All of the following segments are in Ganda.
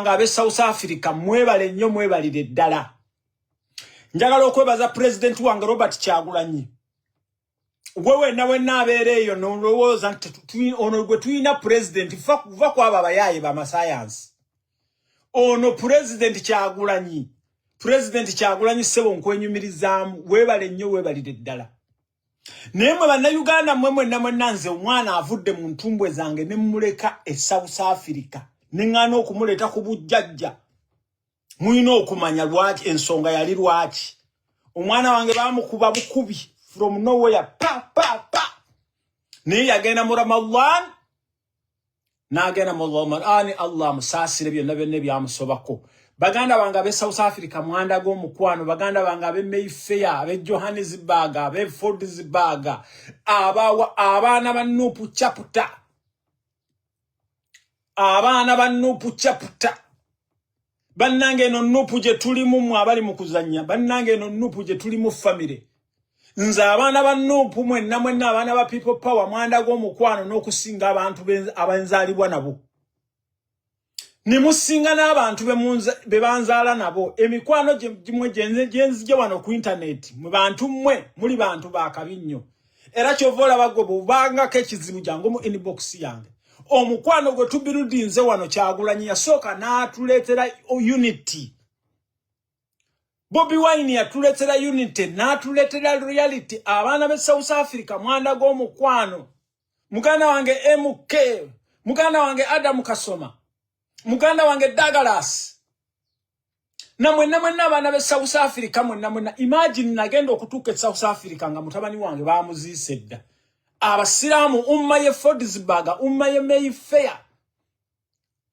Ab'e South Africa, mwebale nnyo, mwebalire ddala. Njagala okwebaza pulezidenti wange Robert Kyagulanyi. Gwe wenna wenna abeera eyo nolowooza nti ono gwe tulina pulezidenti, va ku abo abayaaye bamasayansi. Ono Pulezidenti Kyagulanyi, Pulezidenti Kyagulanyi, ssebo, nkwenyumirizaamu, weebale nnyo, weebalire ddala. Naye mwe Bannayuganda, mmwe mwenna mwenna, nze omwana avudde mu ntumbwe zange ne mmuleka e South Africa ne ŋŋaana okumuleeta ku bujjajja, mulina okumanya lwaki. Ensonga yali lwaki omwana wange bamukuba bukubi from nowhere, pa pa pa. Naye yagenda mu Ramadan, n'agenda mu Ramadan. Allah amusaasire byonna byonna ebyamusobako. Baganda bange ab'e South Africa, mwandaga omukwano. Baganda bange ab'e Mayfair, ab'e Johannesburg, ab'e Fordsburg, abaana ba NUP chapter, abaana ba NUP chapter, bannange, eno NUP gye tulimu, mmwe abali mu kuzannya, bannange, eno NUP gye tulimu family. Nze abaana ba NUP mwenna mwenna, abaana ba People Power, mwandaga omukwano n'okusinga abantu abenzaalibwa nabo, ne musinga n'abantu be banzaala nabo. Emikwano gimwe gyenzije wano ku intaneti, mwe bantu mmwe muli bantu bakabi nnyo. Era kyova olaba gwe bw'obangako ekizibu, jangu mu inbox yange. Omukwano gwe tubuildinze wano, Kyagulanyi yasooka n'atuleetera unity, Bobi Wine yatuleetera unity, n'atuleetera reality. Abaana b'e South Africa, mwandaga omukwano. Muganda wange MK, muganda wange Adamu Kasoma, muganda wange Douglas, namwenna mwenna abaana b'e South Africa mwenna mwenna. Imagine, nagenda okutuuka e South Africa nga mutabani wange bamuziise dda. Abasiraamu, umma ye Fordsburg, umma ye Mayfair,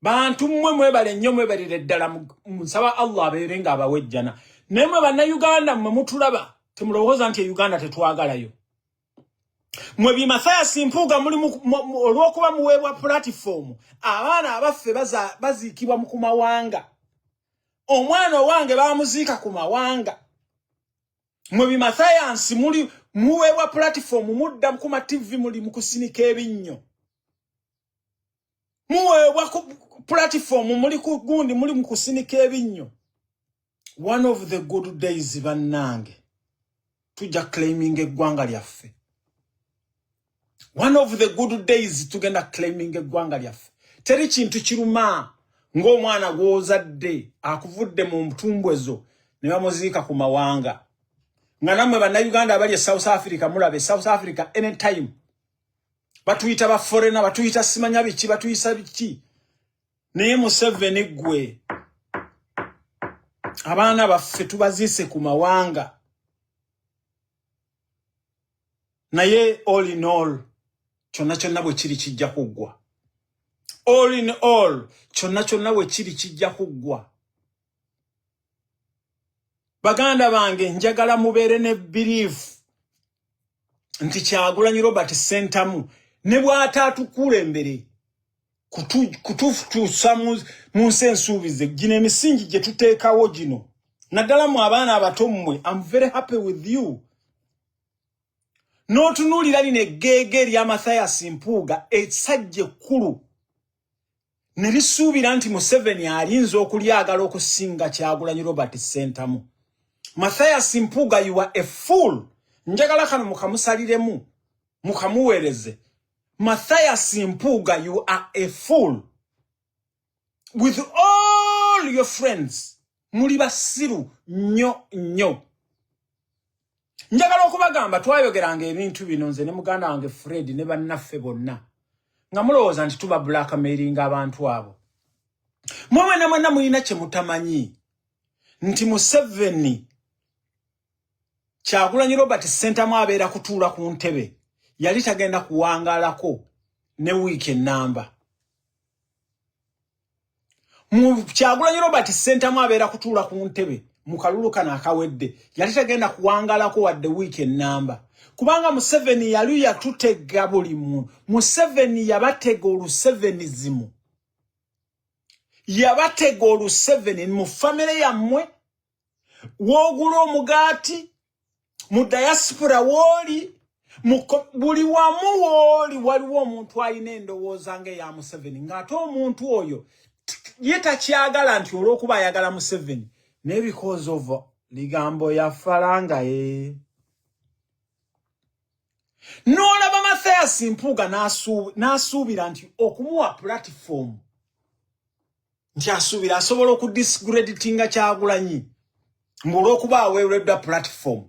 bantu mmwe mwebale nnyo, mwebalire ddala. Nsaba Allah abeere nga abawejjana. Naye mwe Bannayuganda, mmwe mutulaba, temulowooza nti e Uganda tetwagalayo. Mwe bi Mathias Mpuuga muli olw'okuba muweebwa platform, abaana abaffe baziikibwa mu ku mawanga. Omwana owange bamuziika ku mawanga. Mwe bi Mathias muli muweebwa platform, mudda ku ma TV, muli mu kusinika ebinnyo. Muweebwa ku platform, muli ku gundi, muli mu kusinika ebinnyo. One of the good days, bannange, tujja claiming eggwanga lyaffe. One of the good days tugenda claiming eggwanga lyaffe. Teri kintu kiruma ng'omwana gw'ozadde akuvudde mu ntumbwezo ne bamuziika ku mawanga. Nga nammwe Bannayuganda abali e South Africa mulabe, South Africa anytime batuyita ba foreigner, batuyita simanya biki, batuyisa biki. Naye Museveni ggwe, abaana baffe tubaziise ku mawanga. Naye all in all, kyonna kyonna bwe kiri kijja kuggwa. All in all, kyonna kyonna bwe kiri kijja kuggwa. Baganda bange, njagala mubeere ne belief nti Kyagulanyi Robert Sentamu ne bw'ataatukulembere kututuusa mu nsi ensuubize, gino emisingi gye tuteekawo gino, naddala mu abaana abato mmwe, am very happy with you. N'otunuulira lino eggeege erya Mathias Mpuuga, essajja ekkulu ne lisuubira nti Museveni alinza okulyagala okusinga Kyagulanyi Robert Sentamu. Mathias Mpuuga, you are a fool. Njagala kano mukamusaliremu, mukamuweereze. Mathias Mpuuga, you are a fool with all your friends. Muli basiru nnyo nnyo. Njagala okubagamba, twayogeranga ebintu bino nze ne muganda wange Fred ne bannaffe bonna, nga mulowooza nti tuba blackmailing abantu abo. Mwe mwena mwena mulina kye mutamanyi nti Museveni, Kyagulanyi Robert Sentamu abeera kutuula ku ntebe, yali tagenda kuwangaalako ne wiiki ennamba. Mu Kyagulanyi Robert Sentamu abeera kutuula ku ntebe mu kalulu kano akawedde, yali tagenda kuwangalako wadde wiiki ennamba, kubanga Museveni yali yatutega buli muntu. Museveni yabatega olusevenism, yabatega oluseveni mu famire yammwe. Woogula omugaati mu diaspora, wooli buli wamu wooli, waliwo omuntu alina endowooza ng'eya Museveni, ng'ate omuntu oyo Ye takyagala nti olw'okuba ayagala Museveni, naye because of ligambo ya falanga ye. N'olaba Mathias Mpuuga n'asuubira nti okumuwa platform nti asuubira asobola okudiscreditinga Kyagulanyi ng'olw'okuba aweereddwa platform.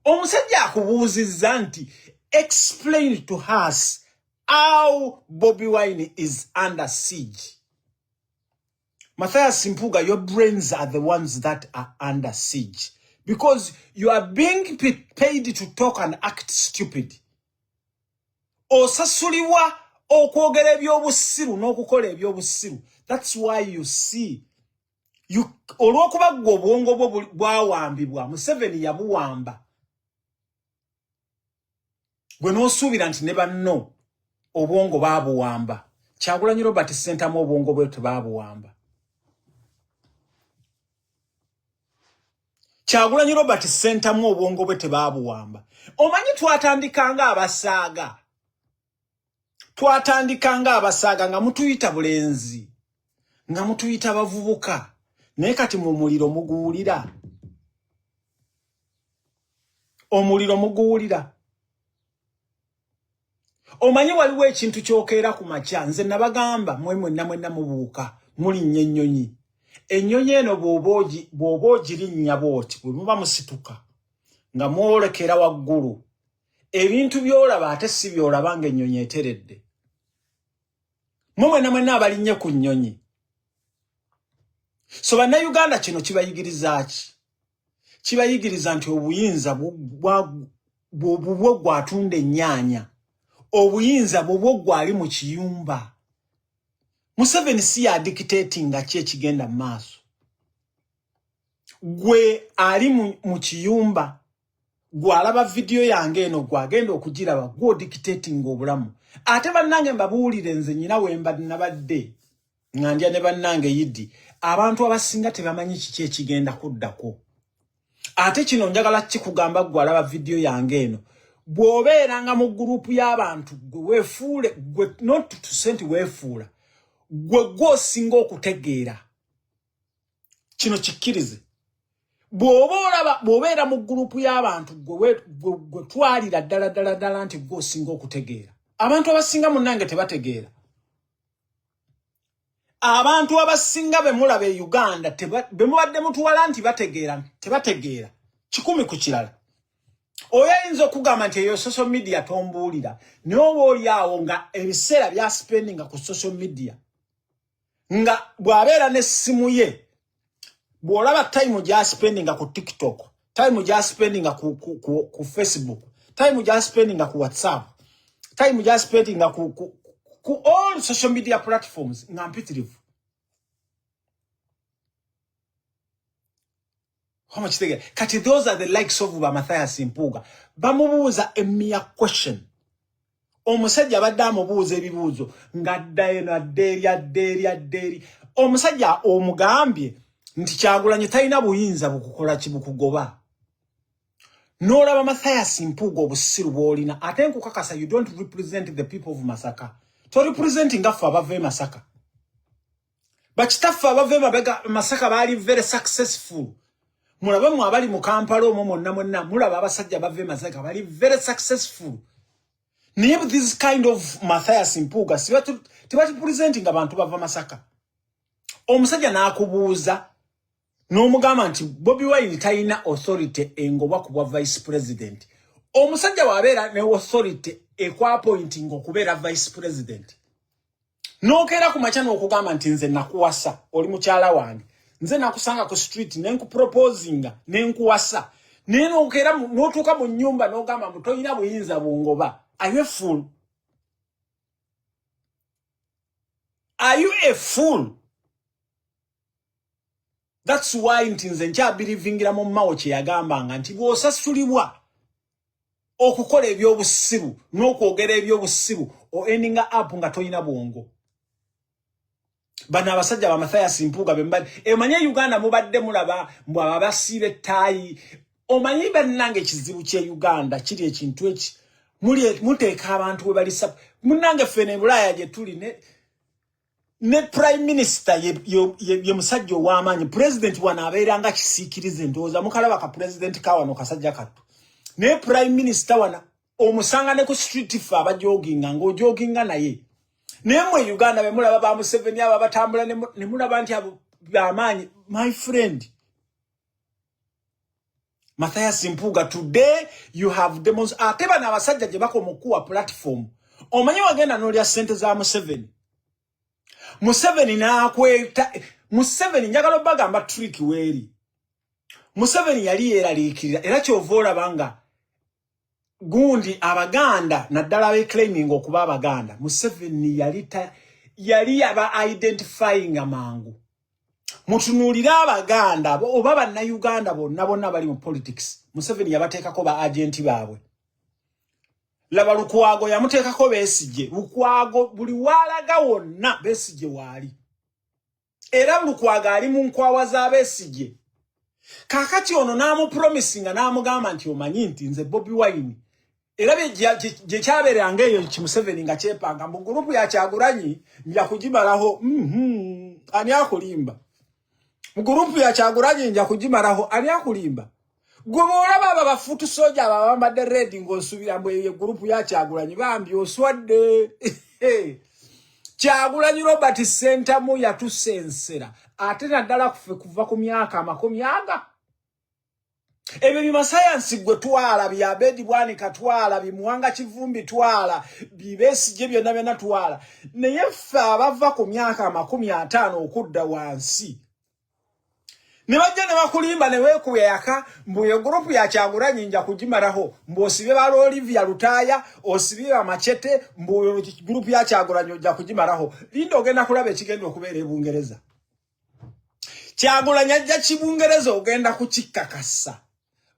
Omusajja akubuuzizza nti explain to us how Bobi Wine is under siege. Mathias Mpuuga, your brains are the ones that are under siege because you are being paid to talk and act stupid. Osasulibwa okwogera ebyobusiru n'okukola ebyobusiru. That's why you see you olw'okuba ggwe obwongo bwo bwawambibwa, Museveni yabuwamba, gwe n'osuubira nti ne banno obwongo baabuwamba. Kyagulanyi Robert Ssentamu obwongo bwe tebaabuwamba. Kyagulanyi Robert Ssentamu obwongo bwe tebaabuwamba. Omanyi twatandikanga abasaaga, twatandikanga abasaaga nga mutuyita bulenzi, nga mutuyita bavubuka, naye kati mu muliro muguwulira, omuliro muguwulira. Omanyi waliwo ekintu kyokeera ku makya, nze nabagamba mwe mwenna mwenna mubuuka mulinnya ennyonyi. Ennyonyi eno bw'oba ogirinnya bw'oti, bwe muba musituka nga mwolekera waggulu, ebintu by'olaba ate si by'olaba ng'ennyonyi eteredde. Mwe mwenna mwenna abalinnye ku nnyonyi. So Bannayuganda kino kibayigiriza ki? Kibayigiriza nti obuyinza bubwo gwatunda ennyaanya, obuyinza bubwo gwali mu kiyumba. Museveni si yadictatinga ki ekigenda mu maaso. Gwe ali mu kiyumba, gwalaba vidiyo yange eno, gwagenda okugiraba, gwe odictatinga obulamu. Ate bannange mbabuulire, nze nyina wemba nabadde nga ndya ne bannange yidi, abantu abasinga tebamanyi kiki ekigenda kuddako. Ate kino njagala kikugamba gwe alaba vidiyo yange eno, bw'obeeranga mu gurupu y'abantu, gwe weefuule, gwe not to say nti weefuula, gwe gwe osinga okutegeera, kino kikkirize. Bw'oba olaba bw'obeera mu gurupu y'abantu, gwe twalira ddala ddala ddala nti gwe osinga okutegeera. Abantu abasinga munnange tebategeera. Abantu abasinga be mulaba e Uganda be mubadde mutwala nti bategeera, tebategeera 100 ku kirala. Oyo ayinza okugamba nti eyo social media tombuulira, naye oba oli awo nga ebiseera bya spendinga ku social media, nga bw'abeera n'essimu ye, bw'olaba time gy'aspendinga ku TikTok, time gy'aspendinga ku Facebook, time gy'aspendinga ku WhatsApp, time gy'aspendinga ku all social media platforms nga mpitirivu. Homo kitegera. Kati those are the likes of ba Mathias Mpuuga. Bamubuuza a mere question. Omusajja abadde amubuuza ebibuuzo ng'adda eno, adda eri, adda eri, adda eri. Omusajja omugambye nti Kyagulanyi talina buyinza bukukola ki, bukugoba. N'olaba Mathias Mpuuga obusiru bw'olina, ate nkukakasa you don't represent the people of Masaka. To representing ffe abava e Masaka. Bakitaffe abava emabega Masaka baali very successful. Mulabe mu abali mu Kampala omwo mwonna mwonna, mulaba abasajja bava e Masaka bali very successful. Naye this kind of Mathias Mpuuga tebatupresentinga bantu bava Masaka. Omusajja n'akubuuza n'omugamba nti Bobi Wine talina authority engobwa ku bwa vice president. Omusajja bw'abeera ne authority ekwapointing okubeera vice president, n'okeera ku makya n'okugamba nti nze nakuwasa, oli mukyala wange, nze nakusanga ku street ne nkuproposinga ne nkuwasa, naye n'okeera n'otuuka mu nnyumba n'ogamba mbu tolina buyinza bungoba. Are you a fool? Are you a fool? That's why nti nze nkyabirivingira mu Mao kye yagambanga nti bw'osasulibwa okukola ebyobusiru n'okwogera ebyobusiru, o endinga up nga tolina bwongo. Bano abasajja ba Mathias Mpuuga bembadde emanye Uganda mubadde mulaba mbu abo abasiiba ettaayi. Omanyi bannange ekizibu ky'e Uganda kiri ekintu eki muteeka abantu we balisa. Munnange ffe ne Bulaaya gye tuli ne Ne prime minister ye, ye, ye, ye musajja ow'amaanyi. President wano abeera nga kisiikirize, ndowooza mukalaba ka president ka wano kasajja kattu, naye prime minister wano omusanga ne ku street, ffe abajoginga ng'ojoginga naye. Naye mwe Uganda be mulaba ba Museveni abo abatambula ne mulaba nti abo bamaanyi. My friend Mathias Mpuuga, today you have demons. Ate bano abasajja gye bakoma okuwa platform, omanyi wagenda n'olya ssente za Museveni, Museveni n'akweta. Museveni, njagala obbagamba trick weeri. Museveni yali yeeraliikirira, era kyova olaba nga gundi Abaganda, naddala abeclaiming okuba Abaganda, Museveni yali yaba identifying amangu. Mutunuulire Abaganda oba Bannayuganda bonna bonna bali mu politics, Museveni yabateekako ba agenti baabwe. Laba Lukwago, yamuteekako Besigye. Lukwago buli waalaga wonna Besigye waali, era Lukwago ali mu nkwawa za Besigye. Kaakati ono n'amupromisinga, n'amugamba nti omanyi nti nze Bobi Wine, era gye kyabeeranga eyo Kimuseveni nga kyepanga mu group ya Kyagulanyi nja kugimalaho. Ani akulimba? Mu group ya Kyagulanyi nja kugimalaho. Ani akulimba? Gwe bw'olaba abo ba foot soldier abo abambadde red ng'osuubira mbu eyo group ya Kyagulanyi, bambi oswadde. Kyagulanyi Robert Ssentamu yatusensera, ate naddala kufe kuva ku myaka 40. Ebyo bimasayansi gwe twala, byabedi Bwanika twala, bimuwanga Kivumbi twala, bibesigye byonna byonna twala, naye ffe abava ku myaka 50 okudda wansi ne bajja ne bakulimba ne weekuba yaka mbu eyo group ya Kyagulanyi nja kugimalaho, mbu osibye ba Olivia Lutaaya, osibye bamachete, mbu group ya Kyagulanyi ojja kugimalaho. Linda, ogenda kulaba ekigenda okubeera e Bungereza. Kyagulanyi ajja kibungereza, ogenda kukikakasa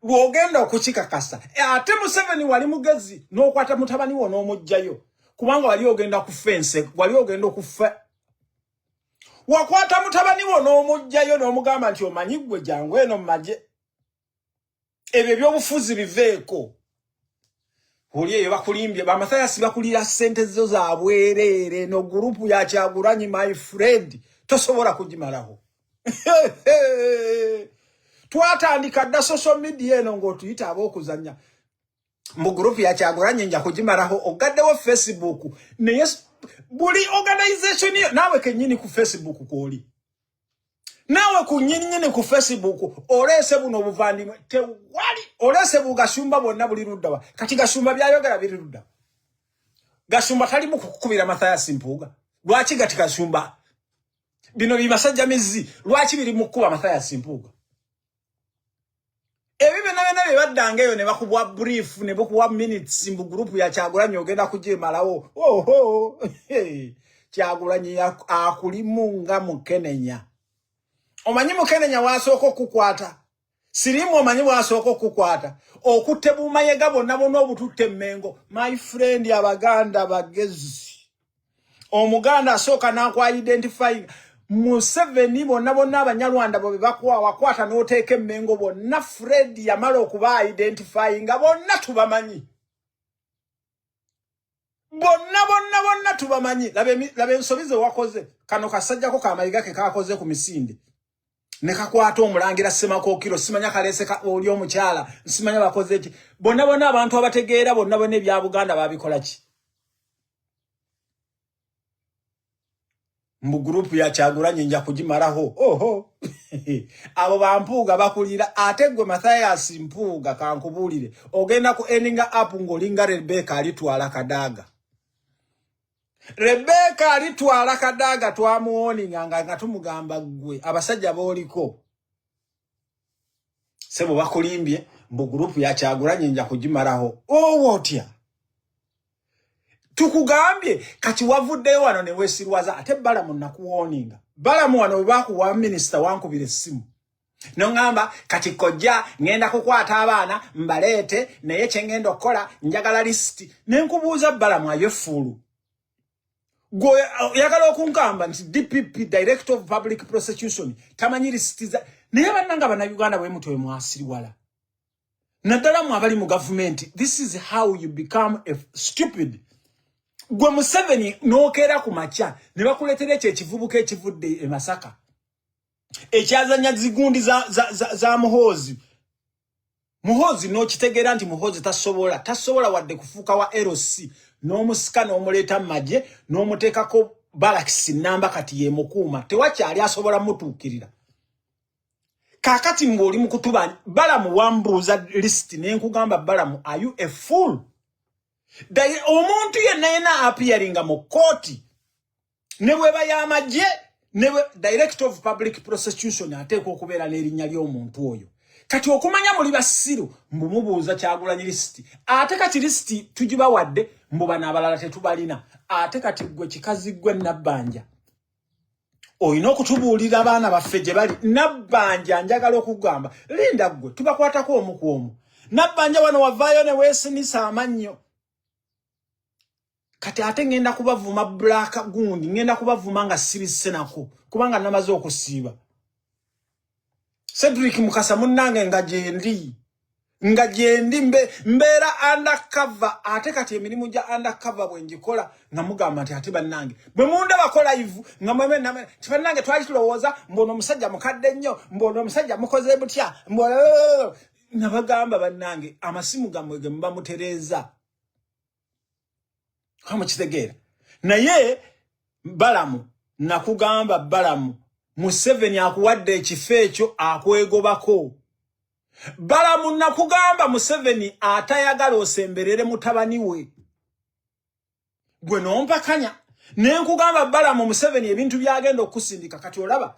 lw'ogenda okukikakasa. Ate Museveni wali mugezi n'okwata mutabani wo n'omuggyayo, kubanga wali ogenda kufa ense, wali ogenda okufa. Wakwata mutabani wo n'omuggyayo n'omugamba nti omanyi ggwe, jangu eno mu magye, ebyo ebyobufuzi biveeko. Oli eyo bakulimbye, bamathayasi bakulira ssente zo za bwereere. No group ya Kyagulanyi, my friend, tosobola kugimalaho. Twatandika dda social media eno ng'otuyita ab'okuzanya mu group ya Kyagulanyi nja kugimalaho. Ogaddewo Facebook, naye buli organization yo naawe kennyini ku Facebook kwoli, naawe ku nnyininyini ku Facebook oleese buno obuvandimwe, tewali oleese bugashumba bwonna buli luddawa. Kati Gashumba byayogera biri ludda. Gashumba talimu kukukubira Mathayasi Mpuuga. Lwaki gati Gashumba bino bibasajja mizi, lwaki biri mu kkuba Mathayasi Mpuuga? Ebyo byonna byonna bye baddanga eyo ne bakubwa brief ne bakuwa minutes mbu group ya Kyagulanyi ogenda kugyemalawo. Oho, Kyagulanyi akulimu nga mukenenya. Omanyi mukenenya wasooka okukwata sirimu, omanyi wasooka okukwata okutte bumayega bonna bonna obututte emmengo. My friend, Abaganda bagezi. Omuganda asooka n'akwa identifying Museveni bonna bonna Abanyarwanda bo bebakuwa wakwata n'oteeka emmengo bonna. Fred yamala okuba identifyinga bonna, tubamanyi bonna bonna bonna, tubamanyi. Laba ensobi ze wakoze. Kano kasajjako kamayiga ke kakoze ku misinde ne kakwata omulangira Ssemakookiro, simanya kaleese oli omukyala, simanya bakoze ki. Bonna bonna abantu abategeera bonna bonna ebya Buganda babikola ki? Mbu group ya Kyagulanyi nja kugimalaho. Oho, abo bampuuga bakulira. Ate gwe Mathayas Mpuuga, kankubuulire, ogenda ku endinga up ng'olinga Rebeka alitwala Kadaaga. Rebeka alitwala Kadaaga twamuwoninga nga tumugamba ggwe abasajja b'oliko sebo bakulimbye mbu group ya Kyagulanyi nja kugimalaho. Owo otya? Tukugambye kati wavuddeyo wano ne weesirwaza. Ate Balamu, nakuwooninga Balamu wano bwe bakuwa minisita, wankubira essimu noŋŋamba kati kojja ŋŋenda kukwata abaana mbaleete, naye kye ŋŋenda okukola njagala lisiti. Ne nkubuuza Balamu, ayo effuulu gwe oyagala okunkamba nti DPP, Director of Public Prosecution, tamanyi lisiti za? Naye bannanga Bannayuganda, bwe mutwe mwasiriwala, naddala mu abali mu gavumenti. This is how you become a stupid. Gwe Museveni n'okeera ku makya ne bakuleetera ekyo ekivubuka ekivudde e Masaka ekyazanya zigundi za Muhoozi. Muhoozi n'okitegeera nti Muhoozi tasobola wadde kufuuka wa LC, n'omusika n'omuleeta mu magye n'omuteekako balakisi namba kati yemukuuma, tewakyali asobola mutuukirira. Kaakati ng'oli mu kutuba Balamu, wambuuza list ne nkugamba, Balamu, are you a fool? Omuntu yenna yenna appearinga mu kooti ne bweba y'amagye ne Director of Public Prosecution ateekwa okubeera n'erinnya ly'omuntu oyo. Kati okumanya muli basiru, mbu mubuuza Kyagulanyi list, ate kati list tugibawadde, mbu bano abalala tetubalina. Ate kati gwe kikazi gwe Nabbanja olina okutubuulira abaana baffe gye bali. Nabbanja, njagala okugamba, linda ggwe, tubakwatako omu ku omu. Nabbanja, wano wavaayo ne weesinisa amannyo. Kati ate ŋŋenda kubavuma black gundi, ŋŋenda kubavuma nga sibisse nako kubanga namaze okusiiba. Cedric Mukasa munnange, nga gyendi mbeera undercover. Ate kati emirimu gya undercover bwe ngikola nga mugamba nti ate bannange bwe mundabako live nga mweme ti bannange twali tulowooza mbu ono omusajja mukadde nnyo, mbu ono omusajja mukoze butya, mbu nabagamba bannange amasimu gammwe ge muba mutereeza, mukitegeera. Naye Balamu, nakugamba Balamu, Museveni akuwadde ekifo ekyo akwegobako. Balamu, nakugamba Museveni atayagala osemberere mutabani we, gwe nompakanya. Nenkugamba Balamu, Museveni ebintu byagenda okusindika kati olaba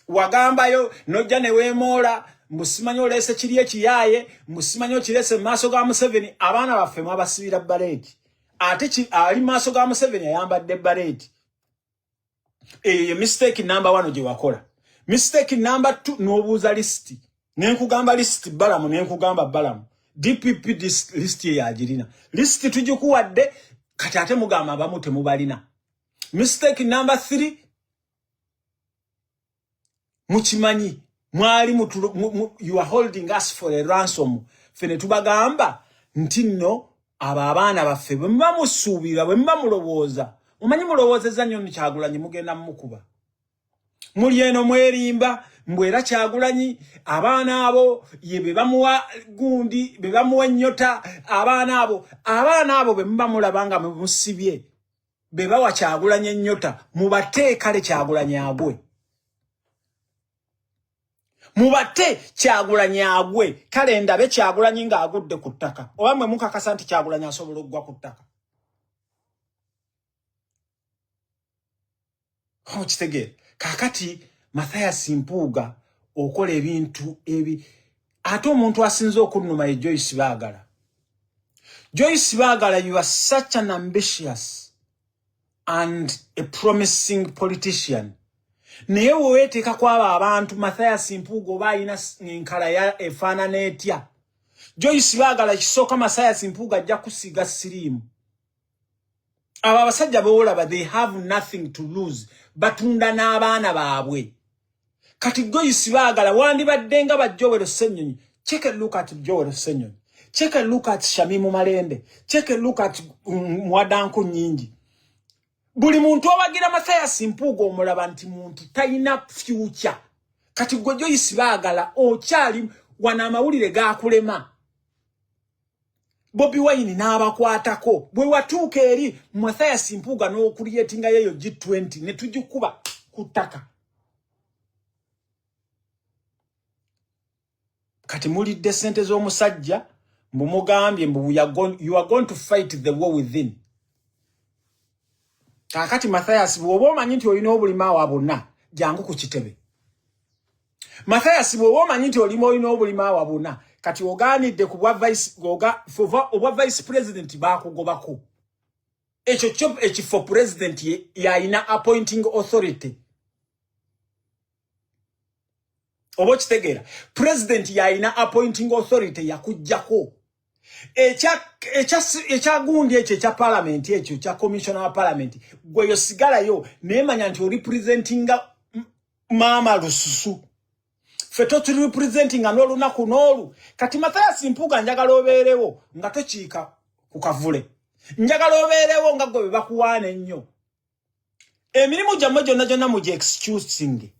wagambayo nojja neweemoola mbu simanyi oleese kiri ekiyaaye, mbu simanyi okireese mu maaso ga Museveni. Abaana baffe mwabasibira baleeti, ate ali mu maaso ga Museveni ayambadde baleeti. Eyo ye mistake number one gye wakola. Mistake number two, n'obuuza list, nenkugamba list Balamu, nenkugamba Balamu, DPP list ye yagirina, list tugikuwadde. Kati ate mugamba abamu temubalina. Mistake number three, mukimanyi mwali you are holding us for a ransom. Ffe ne tubagamba nti nno abo abaana baffe bwe muba musuubira, bwe muba mulowooza, mumanyi mulowoozezza nnyo nno Kyagulanyi mugenda mumukuba. Muli eno mwerimba mbwe era Kyagulanyi abaana abo ye be bamuwa gundi, be bamuwa ennyota. Abaana abo be muba mulaba nga musibye be bawa Kyagulanyi ennyota, mubate kale Kyagulanyi agwe, mubate Kyagulanyi agwe kale, ndabe Kyagulanyi ng'agudde ku ttaka. Oba mwe mukakasa nti Kyagulanyi asobola okugwa ku ttaka? Okitegeera? Kaakati Mathias Mpuuga okola ebintu ebi, ate omuntu asinze okunnuma ye Joyce Baagala. Joyce Baagala, you are such an ambitious and a promising politician, naye weweeteeka ku abo abantu Mathias Mpuuga oba alina enkala ya efaanana etya. Joyce Baagala, kisooka Mathias Mpuuga ajja kusiiga siriimu. Abo abasajja beolaba, they have nothing to lose, batunda n'abaana baabwe. Kati Joyce Baagala, wandibadde nga ba Joel Ssenyonyi. Check a look at Joel Ssenyonyi, check a look at Shamimu Malende, check a look at Mwadanku Nyingi. Buli muntu owagira Mathias Mpuuga omulaba nti muntu talina future. Kati gwe Joyce Baagala okyali wano, amawulire gakulema. Bobi Wine n'abakwatako bwe watuuka eri Mathias Mpuuga n'okulyetinga yeeyo G20 ne tugikuba ku ttaka. Kati mulidde sente z'omusajja, mbu mugambye mbu you are going to fight the war within. Kaakati Mathias, bw'oba omanyi nti olina obulima awa bonna, jangu ku kitebe. Mathias, bw'oba omanyi nti olima olina obulima awa bonna, kati ogaanidde ku bwa vice, obwa vice president baakugobako. Ekyo kyo ekifo president yalina appointing authority, oba okitegeera? President yalina appointing authority, yakuggyako. Ekyagundi ekyo ekya parliament, ekyo ekya commissioner wa parliament, gwe yosigalayo. Naye manya nti orepresentinga maama lususu, ffe toturepresentinga n'olunaku n'olu. Kati Mathias Mpuuga, njagala obeerewo nga tokiika ku kavule. Njagala obeerewo nga gwe bebakuwaana ennyo. Emirimu gyammwe gyonna gyonna mugi excusing,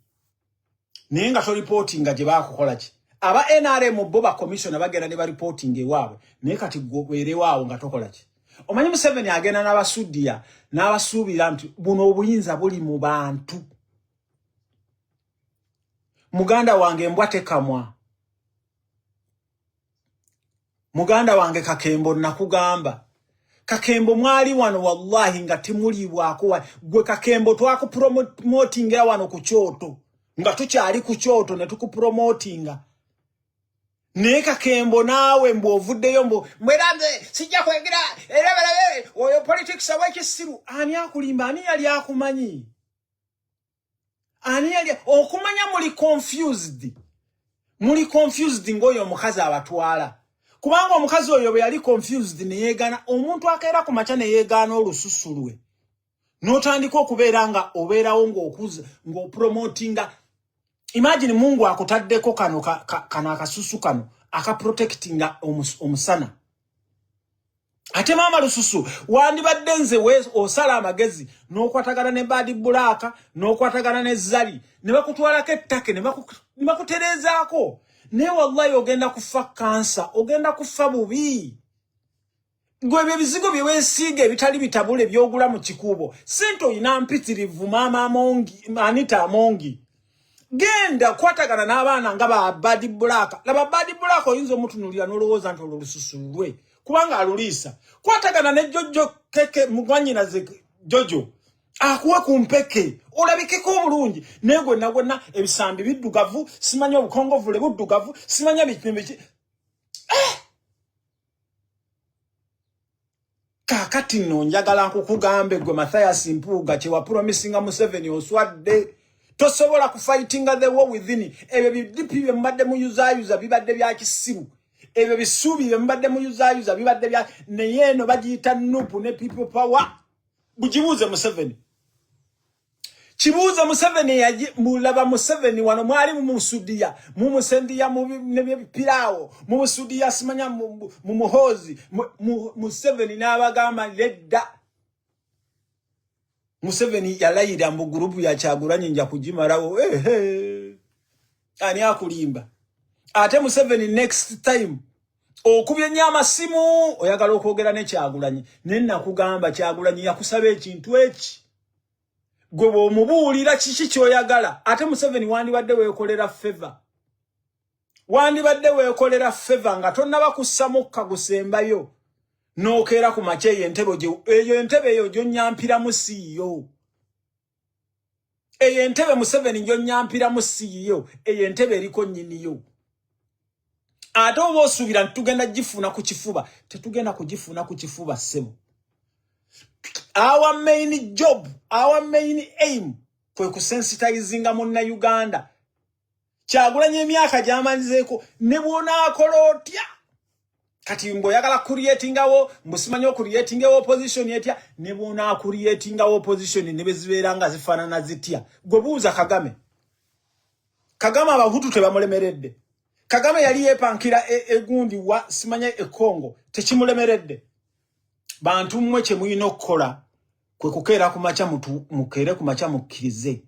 naye nga tolipootinga gye baakukola ki. Aba NRM bo bakomisiona bagenda ne baripootinga ewaabwe, naye kati gwe obeerewo awo nga tokola ki. Omanyi Museveni agenda n'abasudiya n'abasuubira nti buno obuyinza buli mu bantu. Muganda wange, embwa tekamwa. Muganda wange Kakembo, nakugamba Kakembo, mwali wano wallahi nga temuliibwako. Gwe Kakembo, twakupromotingira wano ku kyoto, nga tukyali ku kyoto ne tukupromotinga. Naye Kakembo, naawe mbu ovuddeyo mbu mbwera nze sijja kwegera era balabe oyo politics awekisiru. Ani akulimba? Ani yali akumanyi? Ani yali okumanya? Muli confused, muli confused ng'oyo omukazi abatwala, kubanga omukazi oyo bwe yali confused neyeegaana. Omuntu akeera ku makya neyeegaana olususu lwe, n'otandika okubeera nga obeerawo ng'okuza ng'opromotinga. Imagine Mungu akutaddeko kano kano akasusu kano akaprotectinga omusana. Ate maama lususu, wandibadde nze osala amagezi n'okwatagana ne Bad Black, n'okwatagana ne Zali, ne bakutwalako ettake ne bakutereezaako. Naye wallahi ogenda kufa kansa, ogenda kufa bubi. Gwe ebyo ebizigo bye weesiiga ebitali bitabule by'ogula mu kikuubo, sente oyina mpitirivu. Maama Amongi, Anita Amongi, genda kwatagana n'abaana nga ba Bad Black. Laba Bad Black, oyinza omutunuulira n'olowooza nti olwo lususu lwe, kubanga aluliisa. Kwatagana ne Jojo Keke, mugwanyinaze Jojo akuwe ku mpeke olabikeko obulungi. Naye gwenna gwenna ebisambi biddugavu, simanyi obukongovule buddugavu, simanya biki biki. Eh! Kaakati nno njagala nkukugambe gwe Mathias Mpuuga, kyewapromisinga Museveni oswadde. Tosobola kufightinga the war within. Ebyo bidipi bye mubadde muyuzayuza bibadde bya kisiru, ebyo bisuubi bye mubadde muyuzayuza bibadde bya, naye eno bagiyita NUP ne People Power. Bugibuuze Museveni, kibuuze Museveni. Mulaba Museveni wano mwali mumusudiya, mumusendiya nebipiraawo, mumusudiya simanya mu Muhoozi. Museveni n'abagamba ledda. Museveni yalayira mbu gurupu ya Kyagulanyi nja kugimalawo. Ehe, ani akulimba? Ate Museveni next time okubye nnyo amasimu, oyagala okwogera ne Kyagulanyi, naye nakugamba Kyagulanyi yakusaba ekintu eki, gwe bw'omubuulira kiki ky'oyagala. Ate Museveni, wandibadde weekolera favor, wandibadde weekolera favor nga tonnaba kussa mukka gusembayo, n'okeera ku makya. Eyo entebe, eyo entebe eyo gy'onnyampiramu siiyo. Eyo entebe Museveni gy'onnyampiramu siiyo. Eyo entebe eriko nnyiniyo. Ate oba osuubira nti tugenda gifuna ku kifuba, tetugenda kugifuna ku kifuba, ssebo. Our main job, our main aim kwe kusensitizinga Munnayuganda. Kyagulanyi emyaka gy'amanyizeeko, ne bw'onaakola otya kati mbw'oyagala creatingawo, mbusimanyi ocreatingawo opposition etya, ne bw'onaacreatingawo opposition ne bwe zibeera nga zifaanana zitya. Gwe buuza Kagame. Kagame Abahutu tebamulemeredde. Kagame yali yeepankira egundi wa simanya e Congo, tekimulemeredde. Bantu mmwe, kye mulina okukola kwe kukeera ku makya, mukeere ku makya mukkirize.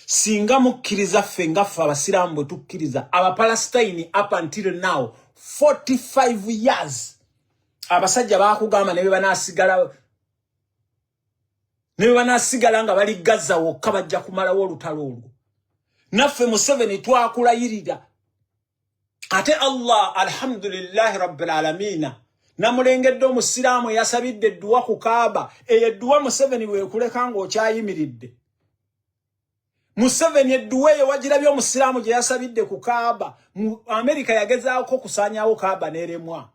Singa mukkiriza, ffe nga ffe Abasiraamu bwe tukkiriza, Abapalasitayini up until now 45 years, abasajja bakugamba ne bwe banaasigala nga bali Gaza wokka, bajja kumalawo olutalo olwo. Naffe Museveni twakulayirira. Ate Allah, alhamdulillahi rabbil alamina, namulengedde Omusiraamu eyasabidde edduwa ku Kaaba. Eyo edduwa Museveni weekuleka ng'okyayimiridde. Museveni, edduwa eyo wagirabye Omusiraamu gye yasabidde ku Kaaba? Mu Amerika yagezaako okusaanyaawo Kaaba n'eremwa,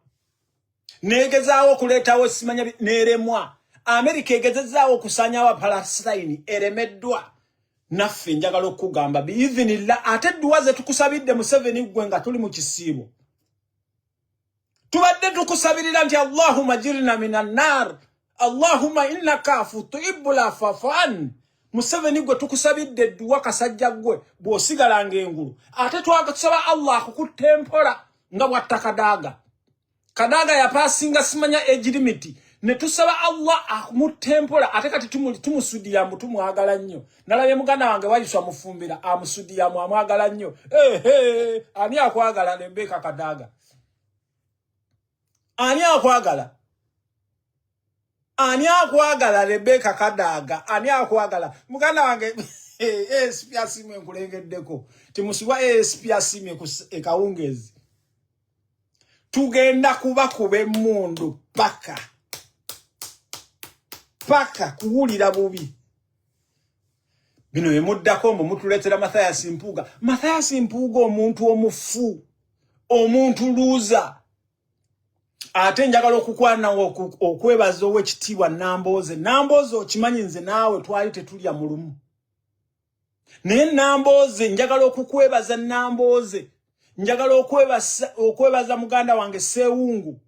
neegezaawo okuleetawo simanya n'eremwa. Amerika egezezaawo okusaanyaawo Apalasitayini, eremeddwa. Naffe njagala okukugamba biivinillah, ate edduwa ze tukusabidde Museveni, ggwe nga tuli mu kisiibo tubadde tukusabirira nti allahumma jirna min annar, allahumma innaka afu tuhibbul afwa fa'fu. Museveni, gwe tukusabidde edduwa, kasajja ggwe, bw'osigalanga engulu. Ate twatusaba Allah akukutta empola nga bwatta Kadaga. Kadaga yapaasinga simanya age limit. Ne tusaba Allah amutte mpola. Ate kati tumusudiya mbu tumwagala nnyo. Nalabye muganda wange Wayiswa Mufumbira amusudiya mu amwagala nnyo. Ehe, ani akwagala? Rebecca Kadaga, ani akwagala? Ani akwagala? Rebecca Kadaga, ani akwagala? Muganda wange ASP Asiimwe, nkulengeddeko timusibwa. ASP Asiimwe ekawungezi tugenda kubakuba emmundu paka paka kuwulira bubi. Bino byemuddako mbu mutuleetera Mathias Mpuuga. Mathias Mpuuga omuntu omufu, omuntu luuza. Ate njagala okukwana okwebaza owekitiibwa Nambooze. Nambooze, okimanyi nze naawe twali tetulya mu lumu, naye Nambooze, njagala okukwebaza. Nambooze, njagala okwebaza muganda wange Seewungu.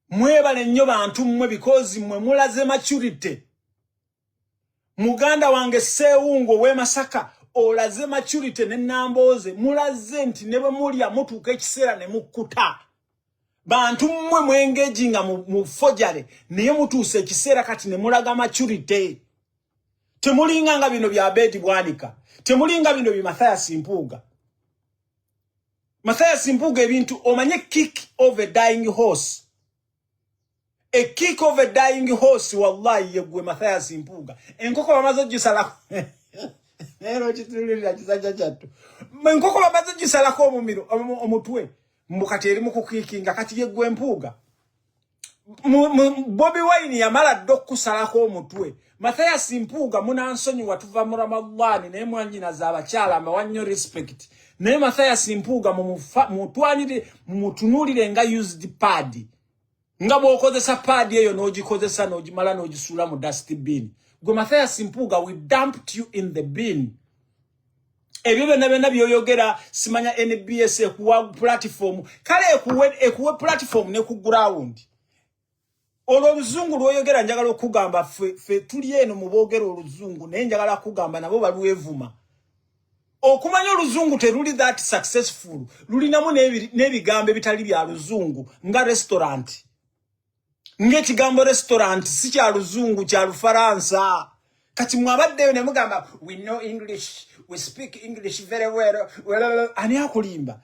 Mwebale nnyo bantu mmwe, because mmwe mulaze maturity. Muganda wange Seewungu ow'e Masaka, olaze maturity, ne Nambooze mulaze nti ne bwe mulya mutuuka ekiseera ne mukkuta. Bantu mmwe mwengeji nga mu forgery, naye mutuuse ekiseera kati ne mulaga maturity. Temulinga nga bino bya Bedi Bwanika, temulinga bino bi Mathias Mpuuga. Mathias Mpuuga, ebintu omanye, kick of a dying horse, a kick of a dying horse. Wallahi yegwe Mathias Mpuuga, enkoko bamaze ogisalako leero, kitulirira kisajja kyattu. Enkoko bamaze ogisalako omumiro, omutwe, mbu kati eri mu kukiikinga. Kati yeggwe Mpuuga. Bobi Wine yamala dda okukusalako omutwe. Mathias Mpuuga, munansonyiwa, tuva mu Ramadhaani, naye mwanyinaza abakyala mbawa nnyo respect, naye Mathias Mpuuga mutwanire, mumutunuulire nga used pad, nga bw'okozesa pad eyo n'ogikozesa n'ogimala n'ogisuula mu dust bin. Gwe Mathias Mpuuga, we dumped you in the bin. Ebyo byonna byonna byoyogera, simanya NBS ekuwa platform, kale ekuwe platform ne ku ground. Olwo oluzungu lwoyogera, njagala okugamba ffe tuli eno mu boogera oluzungu, naye njagala kugamba nabo balwevuma. Okumanya oluzungu teruli that successful, lulinamu n'ebigambo ebitali bya luzungu, nga restaurant, ng'ekigambo restaurant si kya luzungu, kya Lufaransa. Kati mwabaddeyo ne mugamba, "We know English, we speak English very well." Well, ani akulimba?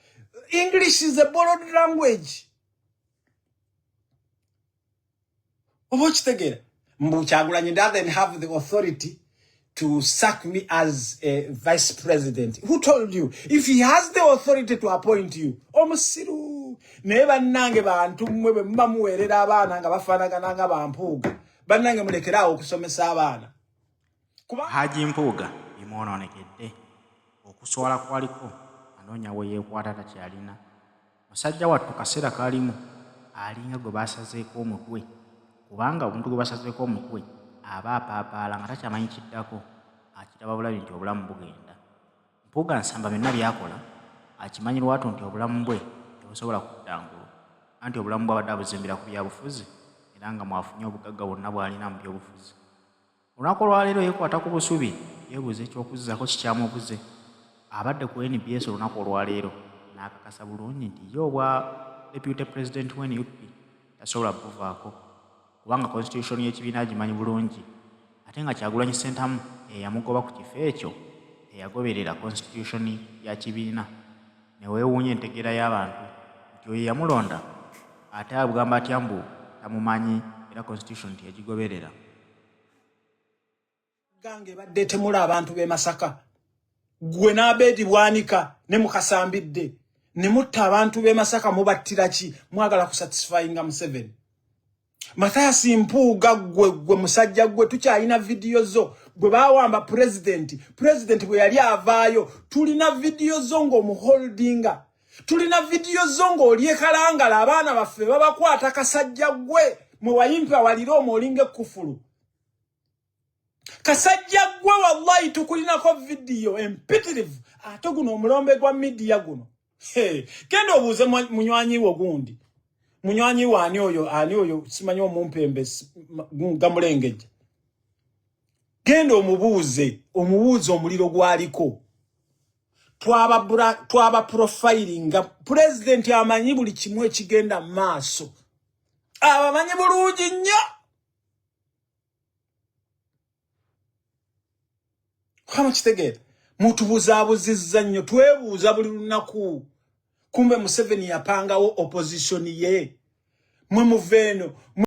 English is a borrowed language. Oba okitegeera mbu Kyagulanyi doesn't have the authority to sack me as a vice president. Who told you? If he has the authority to appoint you, omusiru. Naye bannange bantu mmwe, bwe muba muweerera abaana nga bafaanagana nga bampuuga, bannange mulekeraawo okusomesa abaana. Kuba Haji Mpuuga bimwonoonekedde. Okuswala kwaliko, anoonya we yeekwata takyalina. Musajja wattu kaseera kalimu alinga gwe basazeeko omutwe, kubanga omuntu gwe basazeeko omutwe aba apaapaala nga takyamanyi kiddako, akiraba bulabi nti obulamu bugenda. Mpuuga Nsamba byonna by'akola akimanyi lwatu nti obulamu bwe tebusobola kudda ngulu, anti obulamu bwe abadde abuzimbira ku byabufuzi era nga mwafunye obugagga bwonna bw'alina mu byobufuzi. Olunaku olwaleero yeekwata ku busubi, yeebuuza ekyokuzzaako kikyamubuze. Abadde ku NBS olunaku olwaleero n'akakasa bulungi nti ye obwa deputy president wa NUP tasobola buvaako, kubanga constitution y'ekibiina agimanyi bulungi, ate nga Kyagulanyi Ssentamu eyamugoba ku kifo ekyo teyagoberera constitution ya kibiina. Ne weewuunya entegeera y'abantu nti oyo yamulonda ate agamba atya mbu tamumanyi era constitution teyagigoberera. Gange badde temula abantu b'e Masaka, gwe n'Abeedi Bwanika ne Mukasambidde ne mutta abantu b'e Masaka. Mubattira ki? Mwagala kusatisfyinga Museveni. Mathias Mpuuga, gwe musajja gwe, tukyalina vidiyo zo gwe bawamba pulezidenti. Pulezidenti bwe yali avaayo, tulina vidiyo zo ng'omuholdinga, tulina vidiyo zo ng'oli ekalangala, abaana baffe babakwata. Kasajja gwe, mwe wayimpa walire omwo olinga ekkufulu. Kasajja gwe, wallahi tukulinako vidiyo empitirivu. Ate guno omulombe gwa midiya guno, genda obuuze munywanyi wo gundi, munywanyi wo ani oyo, ani oyo simanyi, omumpembe gamulengejja, genda omubuuze, omubuuze omuliro gwaliko. Twaba profilinga. Pulezidenti amanyi buli kimu ekigenda mu maaso. Abamanyi bulungi nnyo. Kama kitegeera, mutubuzaabuzizza nnyo, twebuuza buli lunaku. Kumbe Museveni yapangawo opposition ye. Mwe muva eno.